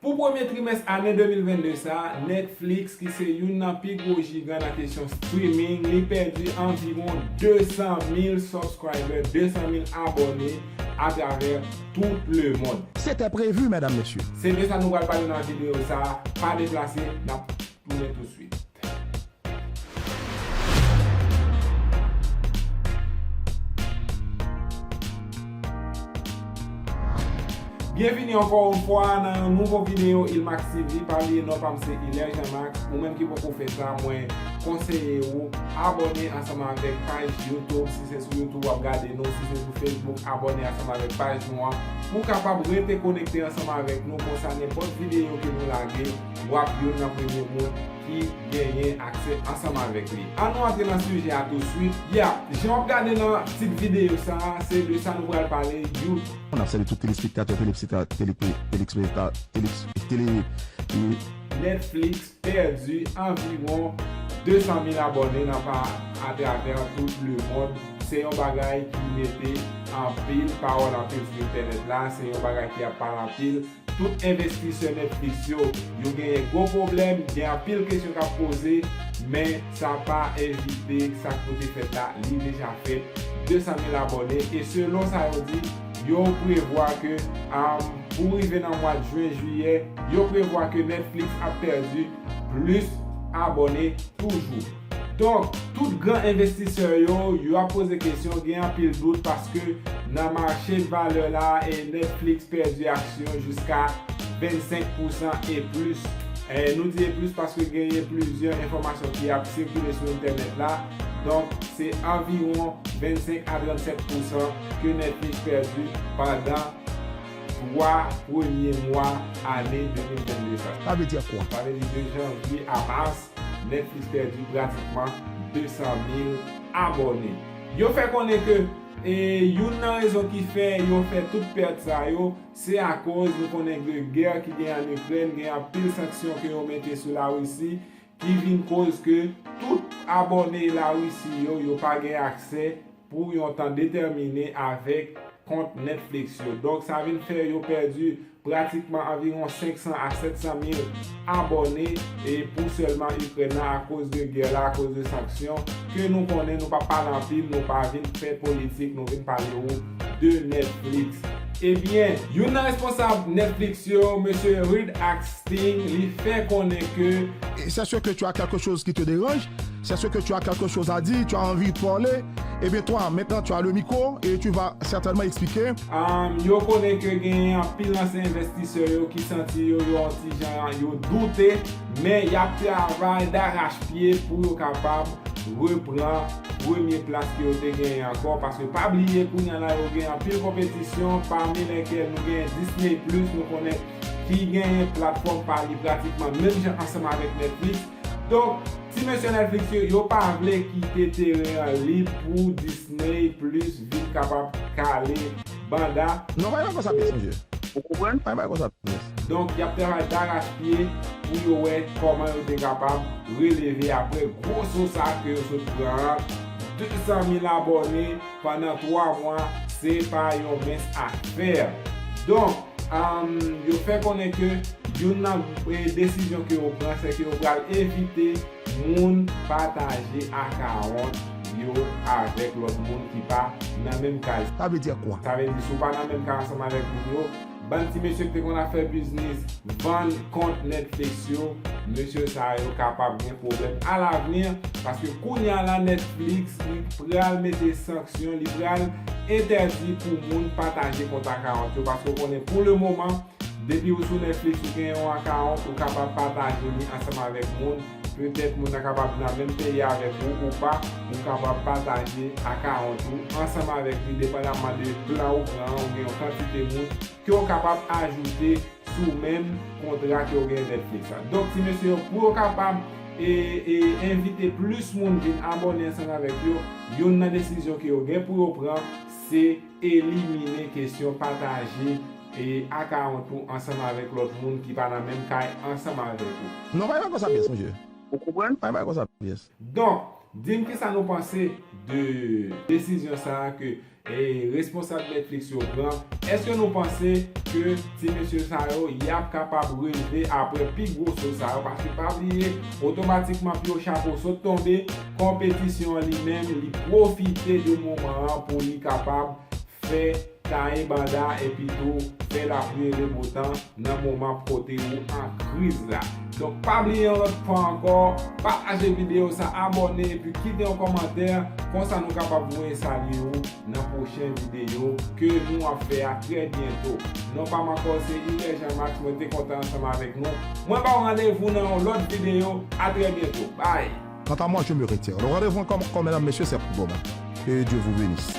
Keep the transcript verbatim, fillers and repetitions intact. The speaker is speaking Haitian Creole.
Pou premye trimès ane de mil vennde sa, Netflix, ki se youn nan pi gwo jigan nan kesyon streaming, li pèdi anviwon de san mil subscriber, de san mil abòne atravè tout lemonn. C'était prévu, mesdames, messieurs. Se de sa nou pral pale nan videyo sa a. Pa deplase, n ap tounen toutswit. Byenvini ankò yon fwa nan yon nouvo videyo Ilmax T V. Pa bliye non pa m se Hilaire Jean Max. Ou menm ki poko fè sa, mwen konseye ou abòne ansanm avèk paj YouTube. Si se sou YouTube w ap gade nou, si se sou Facebook, abòne ansanm avèk paj nou an pou w kapab rete konekte ansanm avèk nou. Konsa nenpòt videyo ke nou lage, w ap youn nan premye moun ki genyen aksè ansanm avèk li. Ann nou antre nan sijè a toutswit. Ya, jan w ap gade nan tit videyo sa a, se de sa nou pral pale, YouTube. N ap salye tout telespektatè, telespekta-, tele-, telespekta-, tele-, tele-, Netflix pèdi anviwon de san mil abòne nan pa atravè tout lemonn. Se yon bagay ki mete anpil pawòl anpil sou entènèt la. Se yon bagay ki ap pale anpil. Tout envestisè Netflix yo, yo genyen gwo pwoblèm, gen anpil kesyon k ap poze, men sa pa evite sa k pou te fèt la, li deja fèt. De san mil abòne, e selon sa yo di, yo prevwa ke, um, pou rive nan mwa jen, jiyè, yo prevwa ke Netflix ap pèdi plis abòne toujou. Donk, tout gran envestisè yo, yo ap poze kesyon, gen anpil dout paske nan mache valè la, e Netflix pèdi aksyon jiska vennsenk pousan e plis. E nou di e plis paske genyen plizyè enfòmasyon ki ap sikile sou entènèt la. Donk, se anviwon vennsenk a trannsèt pousan ke Netflix pèdi pandan twa premye mwa ane de mil vennde sa. Sa vle di kwa? Sa vle di de janvye a mas, Netflix pèdi pratikman de san mil abòne. Yo fè konnen ke, e, youn nan rezon ki fè yo fè tout pèt sa yo, se akoz nou konnen de gè ki gen ann Ikrèn, gen anpil sanksyon ke yo mete sou Larisi, ki vin koz ke tout abòne Larisi yo, yo pa gen aksè pou yon tan detèmine avèk kont Netflix yo. Donk, sa vin fè yo pèdi pratikman anviwon senk san a sèt san mil abòne, e pou sèlman Ikrèn nan, akoz de gè la, akoz de sanksyon, ke nou konnen, nou pa pale anpil, nou pa vin fè politik, nou vin pale ou de Netflix. Ebyen, youn nan responsab Netflix yo, mesye Reed Hastings, li fè konnen ke... C'est sûr que tu as quelque chose qui te dérange, c'est sûr que tu as quelque chose à dire, tu as envie de parler. Eh bien, toi, maintenant, tu as le micro et tu vas certainement expliquer. Um, yo konnen ke gen anpil ansyen envestisè yo ki santi yo, yo yon ti jan, yo doute, men y ap travay darachpye pou yo kapab repran premye plas ke yo te genyen ankò, paske pa bliye kounya la yo gen anpil konpetisyon, pami lèkèl nou gen Disney Plus, nou konnen ki genyen platfòm pa li pratikman menm jan ansanm avèk Netflix. Donk, ti mesye Netflix yo, yo pa vle kite teren an lib pou Disney Plus vin kapab kale banda. Non, pa yon bagay konsa pyès, mesye. Ou konprann? Pa yon bagay konsa pyès. Donk, y ap travay darachpye pou yo wè kòman yo te kapab releve apre gwo so sa ke yo sot pran an. De san mil abòne pandan twa mwa, se pa yon mens afè. Donk, um, yo fè konnen ke youn nan, e, desizyon ke yo pran, se ke yo pral evite moun pataje akawont yo avèk lòt moun ki pa nan menm kay. Sa vle di kwa? Sa vle di, si w pa nan menm kay ansanm avèk moun yo, bann ti mesye ki te konn ap fè biznis, vann kont Netflix yo, mesye sa yo kapab gen pwoblèm alavni, paske kounya la Netflix, li pral mete sanksyon, li pral entèdi pou moun pataje kont akawont yo, paske w konnen pou le moman, depi ou sou Netflix, ou gen yon akawont, ou kapab pataje li ansanm avèk moun. Petèt moun nan kapab nan menm peyi avèk ou ou pa, ou kapab pataje akawont ou ansanm avèk li, depandamman de plan ou pran an, ou gen yon kantite moun ke w kapab ajoute sou menm kontra ke w gen Netflix la. Donk, ti mesye yo, pou yo kapab, e, e, envite plis moun vin abòne ansanm avèk yo, youn nan desizyon ke yo gen pou yo pran, se elimine kesyon pataje, e, akawont ou ansanm avèk lòt moun ki pa nan menm kay ansanm avèk ou. Non, pa yon bagay konsa pyès, mesye. Ou konprann? Pa yon bagay konsa pyès. Donk, di m kisa nou panse de desizyon sa a ke e, responsab Netflix yo pran, èske nou panse ke ti mesye sa yo y ap kapab releve apre pi gwo so sa yo? Paske pa bliye, otomatikman pi yo chapo sot tonbe, konpetisyon an li menm, li pwofite de moman an pou li kapab fè taye banda epi tou fè lapli e le bo tan nan moman kote ou an kriz la. Donk, pa bliye yon lòt fwa ankò, pataje videyo sa, abòne epi kite yon kòmantè, konsa nou kapab voye salye ou nan pwochen videyo ke nou ap fè a trè byento. Non pa m ankò se Hilaire Jean Max, mwen te kontan ansanm avèk nou. Mwen ba w randevou nan yon lòt videyo, a trè byento. Bye! Quant à moi, je me retire. Le rendez-vous encore, mesdames, messieurs, c'est après-demain. Que Dieu vous bénisse.